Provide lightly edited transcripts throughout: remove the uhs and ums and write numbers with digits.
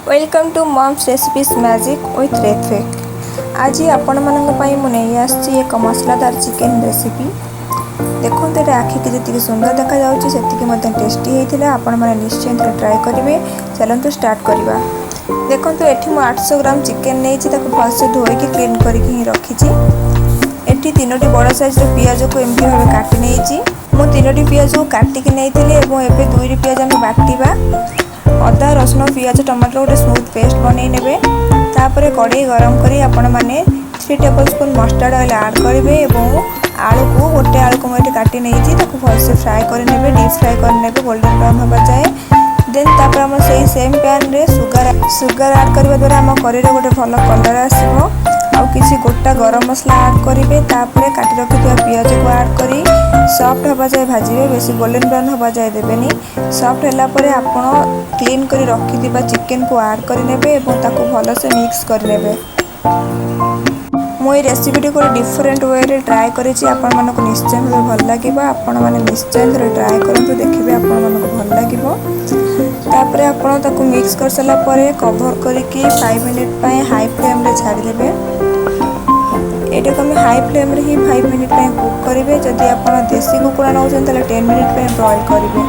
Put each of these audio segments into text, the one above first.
Welcome to Mom's Recipes Magic with Ritvik। ଆଜି ଆପଣମାନଙ୍କ ପାଇଁ ମୁଁ ନେଇ ଆସିଛି ଏକ ମସଲାଦାର ଚିକେନ୍ ରେସିପି। ଦେଖନ୍ତୁ, ଏଇଟା ଆଖିକି ଯେତିକି ସୁନ୍ଦର ଦେଖାଯାଉଛି, ସେତିକି ମଧ୍ୟ ଟେଷ୍ଟି ହେଇଥିଲା। ଆପଣମାନେ ନିଶ୍ଚୟ ଥରେ ଟ୍ରାଏ କରିବେ। ଚାଲନ୍ତୁ ଷ୍ଟାର୍ଟ କରିବା। ଦେଖନ୍ତୁ, ଏଠି ମୁଁ 800 ଗ୍ରାମ ଚିକେନ୍ ନେଇଛି। ତାକୁ ଭଲସେ ଧୋଇକି କ୍ଲିନ୍ କରିକି ହିଁ ରଖିଛି। ଏଠି ତିନୋଟି ବଡ଼ ସାଇଜ୍ର ପିଆଜକୁ ଏମିତି ଭାବେ କାଟି ନେଇଛି। ମୁଁ ତିନୋଟି ପିଆଜକୁ କାଟିକି ନେଇଥିଲି ଏବଂ ଏବେ ଦୁଇଟି ପିଆଜ ଆମେ ବାଟିବା। ଅଦା, ରସୁଣ, ପିଆଜ, ଟମାଟୋ ଗୋଟେ ସ୍ମୁଥ୍ ପେଷ୍ଟ ବନେଇ ନେବେ। ତାପରେ କଡ଼େଇ ଗରମ କରି ଆପଣମାନେ 3 table spoon mustard oil add କରିବେ ଏବଂ ଆଳୁକୁ, ଗୋଟେ ଆଳୁକୁ ମୁଁ ଏଠି କାଟି ନେଇଛି, ତାକୁ ଭଲସେ ଫ୍ରାଏ କରିନେବେ, ଡିପ୍ ଫ୍ରାଏ କରିନେବେ ଗୋଲ୍ଡେନ୍ ବ୍ରାଉନ୍ ହେବା ଯାଏ। ଦେନ୍ ତାପରେ ଆମର ସେଇ ସେମ୍ ପ୍ୟାନ୍ରେ ସୁଗାର ଆଡ଼୍ କରିବା ଦ୍ୱାରା ଆମ କରିର ଗୋଟେ ଭଲ କଲର୍ ଆସିବ। ଆଉ କିଛି ଗୋଟା ଗରମ ମସଲା ଆଡ଼୍ କରିବେ। ତାପରେ କାଟି ରଖିଥିବା ପିଆଜକୁ ଆଡ଼୍ କରି ସଫ୍ଟ ହେବା ଯାଏ ଭାଜିବେ। ବେଶୀ ଗୋଲ୍ଡେନ୍ ବ୍ରାଉନ୍ ହେବା ଯାଏ ଦେବେନି। ସଫ୍ଟ ହେଲା ପରେ ଆପଣ କ୍ଲିନ୍ କରି ରଖିଥିବା ଚିକେନକୁ ଆଡ଼୍ କରିନେବେ ଏବଂ ତାକୁ ଭଲସେ ମିକ୍ସ କରିନେବେ। ମୁଁ ଏଇ ରେସିପିଟିକୁ ଗୋଟେ ଡିଫରେଣ୍ଟ ୱେରେ ଟ୍ରାଏ କରିଛି। ଆପଣମାନଙ୍କୁ ନିଶ୍ଚୟ ଭାବେ ଭଲ ଲାଗିବ। ଆପଣମାନେ ନିଶ୍ଚୟ ଥରେ ଟ୍ରାଏ କରନ୍ତୁ, ଦେଖିବେ ଆପଣମାନଙ୍କୁ ଭଲ ଲାଗିବ। ତାପରେ ଆପଣ ତାକୁ ମିକ୍ସ କରିସାରିଲା ପରେ କଭର୍ କରିକି 5 ମିନିଟ୍ ପାଇଁ ହାଇ ଫ୍ଲେମ୍ରେ ଛାଡ଼ିଦେବେ। ଏଇଟାକୁ ଆମେ ହାଇ ଫ୍ଲେମ୍ରେ ହିଁ 5 ମିନିଟ୍ ପାଇଁ କୁକ୍ କରିବେ। ଯଦି ଆପଣ ଦେଶୀ କୁକୁଡ଼ା ନେଉଛନ୍ତି, ତାହେଲେ 10 ମିନିଟ୍ ପାଇଁ ବ୍ରଏଲ୍ କରିବେ।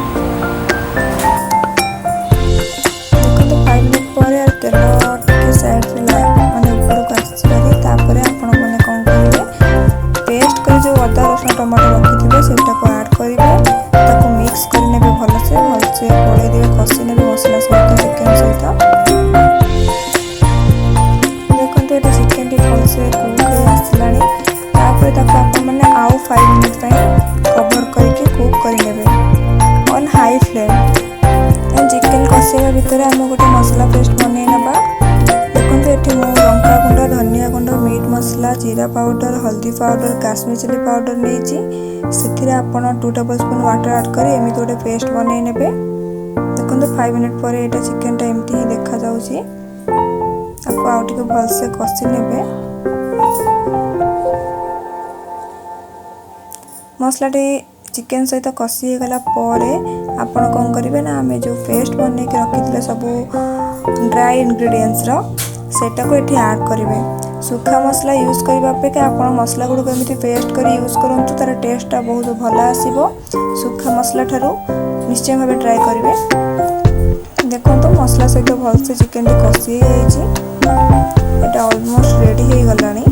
ଦେଖନ୍ତୁ, 5 ମିନିଟ୍ ପରେ ତେଲ ଟିକେ ସାଇଡ଼୍ରେ ମାନେ ଉପରକୁ ଆସିଛି। ତାପରେ ଆପଣମାନେ କ'ଣ କରିବେ? ପେଷ୍ଟ କରି ଯେଉଁ ଅଦା, ରସୁଣ, ଟମାଟୋ ରଖିଥିବେ, ସେଇଟାକୁ ଆଡ଼୍ କରିବେ। ତାକୁ ମିକ୍ସ କରିନେବେ ଭଲସେ। ଭଲସେ ଗୋଳେଇ ଦେବେ, କଷି ନେବେ ମସଲା ସହିତ, ଚିକେନ୍ ସହିତ। ଦେଖନ୍ତୁ, ଏଠି ଚିକେନଟି ଭଲସେ କୁକ୍ ହେଇ ଆସିଲାଣି। ତାପରେ ତାକୁ ଆପଣମାନେ ଆଉ 5 ମିନିଟ୍ ପାଇଁ କଭର୍ କରିକି କୁକ୍ କରିନେବେ ଅନ୍ ହାଇ ଫ୍ଲେମ୍। ଚିକେନ୍ କଷେଇବା ଭିତରେ ଆମେ ଗୋଟେ ମସଲା ପେଷ୍ଟ ବନେଇ ନେବା। ଦେଖନ୍ତୁ, ଏଠି ମୁଁ ଲଙ୍କା ଗୁଣ୍ଡ, ଧନିଆ ଗୁଣ୍ଡ, ମିଟ୍ ମସଲା, ଜିରା ପାଉଡ଼ର, ହଳଦୀ ପାଉଡ଼ର, କାଶ୍ମୀର ଚିଲି ପାଉଡ଼ର ନେଇଛି। ସେଥିରେ ଆପଣ 2 ଟେବଲ୍ ସ୍ପୁନ୍ ୱାଟର୍ ଆଡ଼୍ କରି ଏମିତି ଗୋଟେ ପେଷ୍ଟ ବନେଇ ନେବେ। ଦେଖନ୍ତୁ, 5 ମିନିଟ୍ ପରେ ଏଇଟା ଚିକେନଟା ଏମିତି ହିଁ ଦେଖାଯାଉଛି। ତାକୁ ଆଉ ଟିକେ ଭଲସେ କଷି ନେବେ। ମସଲାଟି ଚିକେନ୍ ସହିତ କଷି ହେଇଗଲା ପରେ ଆପଣ କ'ଣ କରିବେ ନା, ଆମେ ଯେଉଁ ପେଷ୍ଟ ବନେଇକି ରଖିଥିଲେ ସବୁ ଡ୍ରାଏ ଇନଗ୍ରିଡ଼ିଏଣ୍ଟସର, ସେଇଟାକୁ ଏଠି ଆଡ଼୍ କରିବେ। ଶୁଖା ମସଲା ୟୁଜ୍ କରିବା ଅପେକ୍ଷା ଆପଣ ମସଲା ଗୁଡ଼ିକୁ ଏମିତି ପେଷ୍ଟ କରି ୟୁଜ୍ କରନ୍ତୁ, ତା'ର ଟେଷ୍ଟଟା ବହୁତ ଭଲ ଆସିବ ଶୁଖା ମସଲା ଠାରୁ। ନିଶ୍ଚୟ ଭାବେ ଟ୍ରାଏ କରିବେ। ଦେଖନ୍ତୁ, ମସଲା ସହିତ ଭଲସେ ଚିକେନଟି କଷି ହେଇଯାଇଛି। ଏଇଟା ଅଲମୋଷ୍ଟ ରେଡ଼ି ହେଇଗଲାଣି।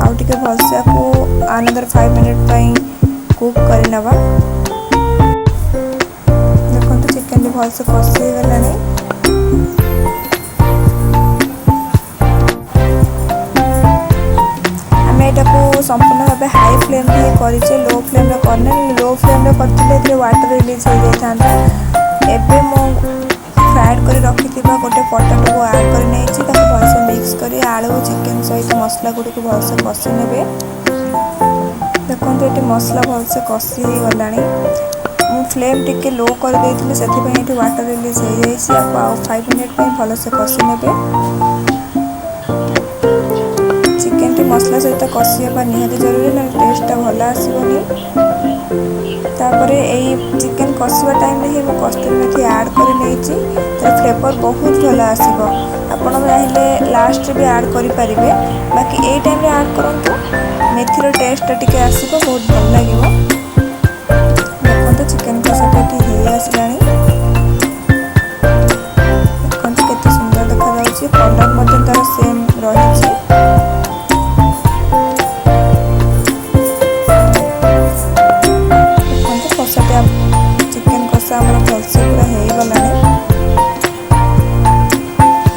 ଆଉ ଟିକେ ଭଲସେ ଆକୁ ଆନଦର 5 ମିନିଟ୍ ପାଇଁ କୁକ୍ କରିନେବା। ଦେଖନ୍ତୁ, ଚିକେନଟି ଭଲସେ କଷି ହେଇଗଲାଣି। ଆମେ ଏଇଟାକୁ ସମ୍ପୂର୍ଣ୍ଣ ଭାବେ ହାଇ ଫ୍ଲେମ୍ରେ ହିଁ କରିଛେ, ଲୋ ଫ୍ଲେମ୍ରେ କରିନେ। ଲୋ ଫ୍ଲେମ୍ରେ କରିଥିଲେ ଏଥିରେ ୱାଟର୍ ରିଲିଜ୍ ହେଇଯାଇଥାନ୍ତା। ଏବେ ମୁଁ ଫ୍ରାଏଡ଼୍ କରି ରଖିଥିବା ଗୋଟେ ପଟାଟୋକୁ ଆଡ଼୍ କରି ନେଇଛି। ତାକୁ ଭଲସେ ମିକ୍ସ କରି ଆଳୁ, ଚିକେନ୍ ସହିତ ମସଲା ଗୁଡ଼ିକୁ ଭଲସେ କଷି ନେବେ। ଦେଖନ୍ତୁ, ଏଠି ମସଲା ଭଲସେ କଷି ହେଇଗଲାଣି। ମୁଁ ଫ୍ଲେମ୍ ଟିକେ ଲୋ କରିଦେଇଥିଲି, ସେଥିପାଇଁ ଏଠି ୱାଟର୍ ରିଲିଜ୍ ହେଇଯାଇଛି। ଆକୁ ଆଉ 5 ମିନିଟ୍ ପାଇଁ ଭଲସେ କଷି ନେବେ। ଚିକେନଟି ମସଲା ସହିତ କଷି ହେବା ନିହାତି ଜରୁରୀ, ନହେଲେ ଟେଷ୍ଟଟା ଭଲ ଆସିବନି। ତାପରେ ଏଇ ଚିକେନ୍ କଷିବା ଟାଇମ୍ରେ ହିଁ ମୁଁ କସ୍ତୁରୀ ମେଥି ଆଡ଼୍ କରି ନେଇଛି। ତାର ଫ୍ଲେଭର୍ ବହୁତ ଭଲ ଆସିବ। ଆପଣ ଚାହିଁଲେ ଲାଷ୍ଟରେ ବି ଆଡ଼୍ କରିପାରିବେ, ବାକି ଏଇ ଟାଇମ୍ରେ ଆଡ଼୍ କରନ୍ତୁ, ମେଥିର ଟେଷ୍ଟଟା ଟିକେ ଆସିବ, ବହୁତ ଭଲ ଲାଗିବ। ଦେଖନ୍ତୁ, ଚିକେନ୍ କଷାଟା ଏଠି ହେଇ ଆସିଲାଣି। ଦେଖନ୍ତୁ, କେତେ ସୁନ୍ଦର ଦେଖାଯାଉଛି। କଲର୍ ମଧ୍ୟ ତାର ସେମ୍ ରହିଛି। ଦେଖନ୍ତୁ, କଷାଟି, ଚିକେନ୍ କଷା ଆମର ଭଲସେ ପୁରା ହେଇଗଲାଣି।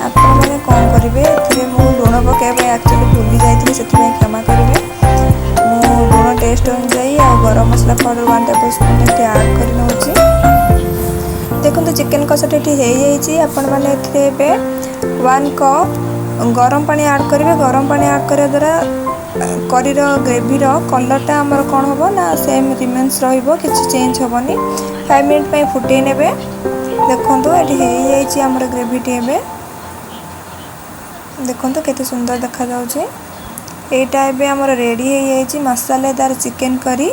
ଆପଣମାନେ କ'ଣ କରିବେ, ଏଥିରେ ମୁଁ ଲୁଣ ପକାଇବା ପାଇଁ ଆକ୍ଚୁଆଲି ଭୁଲି ଯାଇଥିଲି, ସେଥିପାଇଁ କ୍ଷମା କରିବେ। ମୁଁ ଲୁଣ ଟେଷ୍ଟ ଅନୁଯାୟୀ ଆଉ ଗରମ ମସଲା ପାଉଡ଼ର 1 ଟେବଲ୍ ସ୍ପୁନ୍ ଏଠି ଆଡ଼୍ କରି ନେଉଛି। ଦେଖନ୍ତୁ, ଚିକେନ୍ କଷାଟି ଏଠି ହେଇଯାଇଛି। ଆପଣମାନେ ଏଥିରେ ଏବେ 1 କପ୍ ଗରମ ପାଣି ଆଡ଼୍ କରିବେ। ଗରମ ପାଣି ଆଡ଼୍ କରିବା ଦ୍ୱାରା କରିର ଗ୍ରେଭିର କଲର୍ଟା ଆମର କ'ଣ ହେବ ନା, ସେମ୍ ରିମେନ୍ସ ରହିବ, କିଛି ଚେଞ୍ଜ ହେବନି। 5 ମିନିଟ୍ ପାଇଁ ଫୁଟେଇ ନେବେ। ଦେଖନ୍ତୁ, ଏଠି ହେଇଯାଇଛି ଆମର ଗ୍ରେଭିଟି ଏବେ। ଦେଖନ୍ତୁ, କେତେ ସୁନ୍ଦର ଦେଖାଯାଉଛି। ଏଇଟା ଏବେ ଆମର ରେଡ଼ି ହେଇଯାଇଛି ମସାଲେଦାର ଚିକେନ୍ କରି।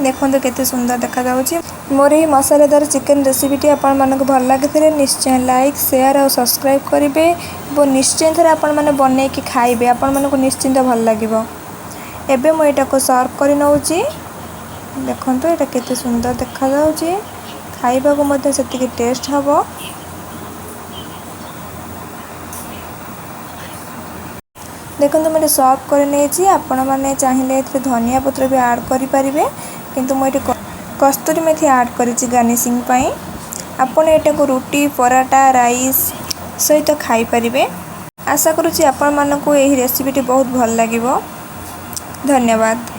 ଦେଖନ୍ତୁ କେତେ ସୁନ୍ଦର ଦେଖାଯାଉଛି। ମୋର ଏହି ମସାଲାଦାର ଚିକେନ୍ ରେସିପିଟି ଆପଣମାନଙ୍କୁ ଭଲ ଲାଗିଥିଲେ ନିଶ୍ଚୟ ଲାଇକ୍, ସେୟାର ଆଉ ସବସ୍କ୍ରାଇବ୍ କରିବେ ଏବଂ ନିଶ୍ଚୟ ଥରେ ଆପଣମାନେ ବନେଇକି ଖାଇବେ, ଆପଣମାନଙ୍କୁ ନିଶ୍ଚିନ୍ତ ଭଲ ଲାଗିବ। ଏବେ ମୁଁ ଏଇଟାକୁ ସର୍ଭ କରି ନେଉଛି। ଦେଖନ୍ତୁ, ଏଇଟା କେତେ ସୁନ୍ଦର ଦେଖାଯାଉଛି, ଖାଇବାକୁ ମଧ୍ୟ ସେତିକି ଟେଷ୍ଟ ହେବ। ଦେଖନ୍ତୁ, ମୁଁ ଏଠି ସର୍ଭ କରି ନେଇଛି। ଆପଣମାନେ ଚାହିଁଲେ ଏଥିରେ ଧନିଆ ପତ୍ର ବି ଆଡ଼୍ କରିପାରିବେ, କିନ୍ତୁ ମୁଁ ଏଠି କସ୍ତୁରୀ ମେଥି ଆଡ଼୍ କରିଛି ଗାର୍ନିସିଂ ପାଇଁ। ଆପଣ ଏଟାକୁ ରୁଟି, ପରାଟା, ରାଇସ୍ ସହିତ ଖାଇପାରିବେ। ଆଶା କରୁଛି ଆପଣମାନଙ୍କୁ ଏହି ରେସିପିଟି ବହୁତ ଭଲ ଲାଗିବ। ଧନ୍ୟବାଦ।